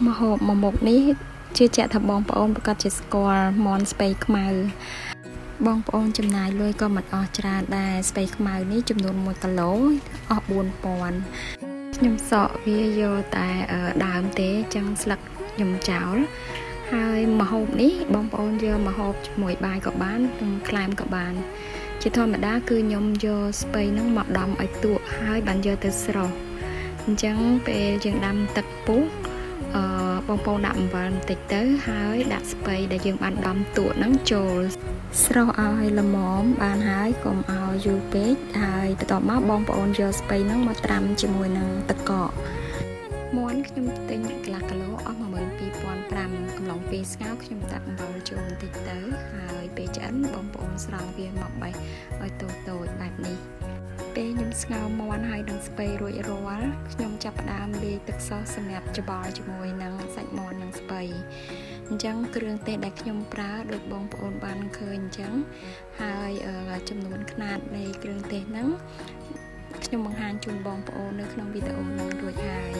ម្ហូបមួយមុខនេះជឿជាក់ថាបងប្អូនប្រាកដជាស្គាល់មាន់ស្ពៃខ្មៅបងប្អូនចំណាយលុយក៏មិនអស់ច្រើនដែរស្ពៃខ្មៅនេះចំនួន1គីឡូអស់4000ខ្ញុំសក់វាយកតែដើមទេចឹងស្លឹកខ្ញុំចោលហើយម្ហូបនេះបងប្អូនយកម្ហូបជាមួយបាយក៏បាននិងក្លែមក៏បានជាធម្មតាគឺខ្ញុំយកស្ពៃហ្នឹងមកដំឲ្យទក់ហើយបានយកទៅស្រុះអញ្ចឹងពេលយើងដាំទឹកពុះអឺបងប្អូនដាក់អំបិលបន្តិចទៅហើយដាក់ស្ពៃដែលយើងបានដំទក់ហ្នឹងចូលស្រុះឲ្យល្មមបានហើយកុំឲ្យយូរពេកហើយបន្ទាប់មកបងប្អូនយកស្ពៃហ្នឹងមកត្រាំជាមួយនឹងទឹកកកមាន់ខ្ញុំទិញកន្លះគីឡូអស់12500កំឡុងពេលស្ងោរខ្ញុំដាក់អំបិលចូលបន្តិចទៅហើយពេលឆ្អិនបងប្អូនស្រង់វាមកបេះឲ្យតូចតូចបែបនេះពេលខ្ញុំស្ងោរមាន់ហើយនឹងស្ពៃរួចរាល់ខ្ញុំចាប់ផ្ដើមលាយទឹកសសម្រាប់ច្បល់ជាមួយនឹងសាច់មាន់និងស្ពៃអញ្ចឹងគ្រឿងទេសដែលខ្ញុំប្រើដូចបងប្អូនបានឃើញអញ្ចឹងហើយចំនួនខ្នាតនៃគ្រឿងទេសហ្នឹងខ្ញុំបង្ហាញជូនបងប្អូននៅក្នុងវីដេអូហ្នឹងរួចហើយ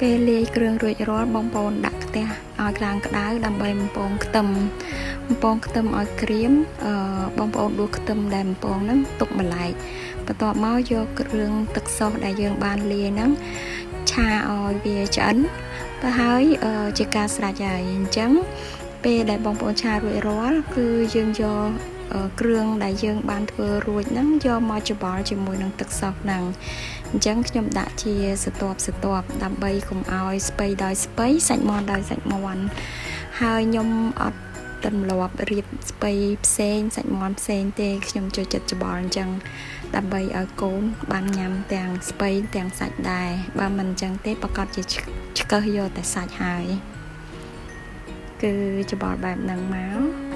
ពេលលាយគ្រឿងរួចរាល់បងប្អូនដាក់ខ្ទះឲ្យឡើងក្តៅដើម្បីបំពងខ្ទឹមបំពងខ្ទឹមឲ្យក្រៀមអឺបងប្អូនដួសខ្ទឹមដែលបំពងហ្នឹងទុកម្លែកបន្ទាប់មកយកគ្រឿងទឹកសុសដែលយើងបានលាយហ្នឹងឆាឲ្យវាឆ្អិនទៅហើយជាការស្រេចហើយអញ្ចឹងពេលដែលបងប្អូនឆារួចរាល់គឺយើងយកគ្រឿងដែលយើងបានធ្វើរួចហ្នឹងយកមកច្បល់ជាមួយនឹងទឹកសុសហ្នឹងអញ្ចឹងខ្ញុំដាក់ជាសន្ទាប់សន្ទាប់ដើម្បីកុំឲ្យស្ពៃដោយស្ពៃសាច់មាន់ដោយសាច់មាន់ហើយខ្ញុំអត់ទម្លាប់រៀបស្ពៃផ្សេងសាច់មាន់ផ្សេងទេខ្ញុំចូលចិត្តច្បល់អញ្ចឹងដើម្បីឲ្យកូនបានញ៉ាំទាំងស្ពៃទាំងសាច់ដែរបើមិនអញ្ចឹងទេប្រកាសជាឆ្កឹះយកតែសាច់ហើយគឺច្បល់បែបហ្នឹងមក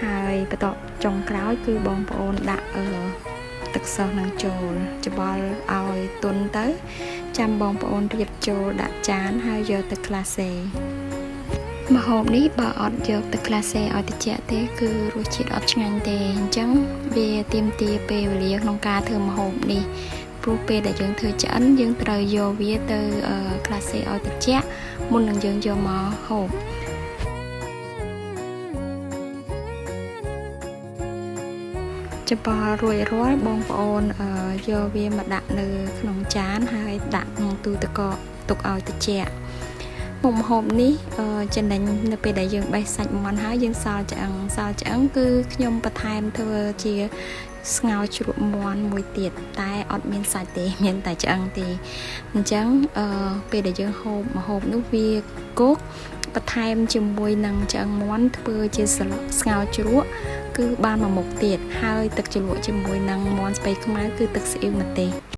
ហើយបន្ទាប់ចុងក្រោយគឺបងប្អូនដាក់អឺទឹកសនឹងចូលច្បល់ឲ្យទន់ទៅចាំបងប្អូនរៀបចូលដាក់ចានហើយយកទៅក្លាសេម្ហូបនេះបើអត់យកទឹកក្លាសេឲ្យត្រជាក់ទេគឺរសជាតិអត់ឆ្ងាញ់ទេអញ្ចឹងវាទាមទារពេលវេលាក្នុងការធ្វើម្ហូបនេះព្រោះពេលដែលយើងធ្វើឆ្អិនយើងត្រូវយកវាទៅក្លាសេឲ្យត្រជាក់មុននឹងយើងយកមកហូបច្បល់រួចរាល់បងប្អូនយកវាមកដាក់នៅក្នុងចានហើយដាក់ក្នុងទូទឹកកកទុកឲ្យត្រជាក់មុខម្ហូបនេះចំណេញនៅពេលដែលយើងបេះសាច់មាន់ហើយយើងសល់ឆ្អឹងសល់ឆ្អឹងគឺខ្ញុំបន្ថែមធ្វើជាស្ងោរជ្រក់មាន់មួយទៀតតែអត់មានសាច់ទេមានតែឆ្អឹងទេអញ្ចឹងពេលដែលយើងហូបម្ហូបនោះវាគោកបន្ថែមជាមួយនឹងឆ្អឹងមាន់ធ្វើជាស្ងោរជ្រក់គឺបានមួយមុខទៀតហើយទឹកជ្រលក់ជាមួយនឹងមាន់ស្ពៃខ្មៅគឺទឹកស្អ៊ីវម្ទេស។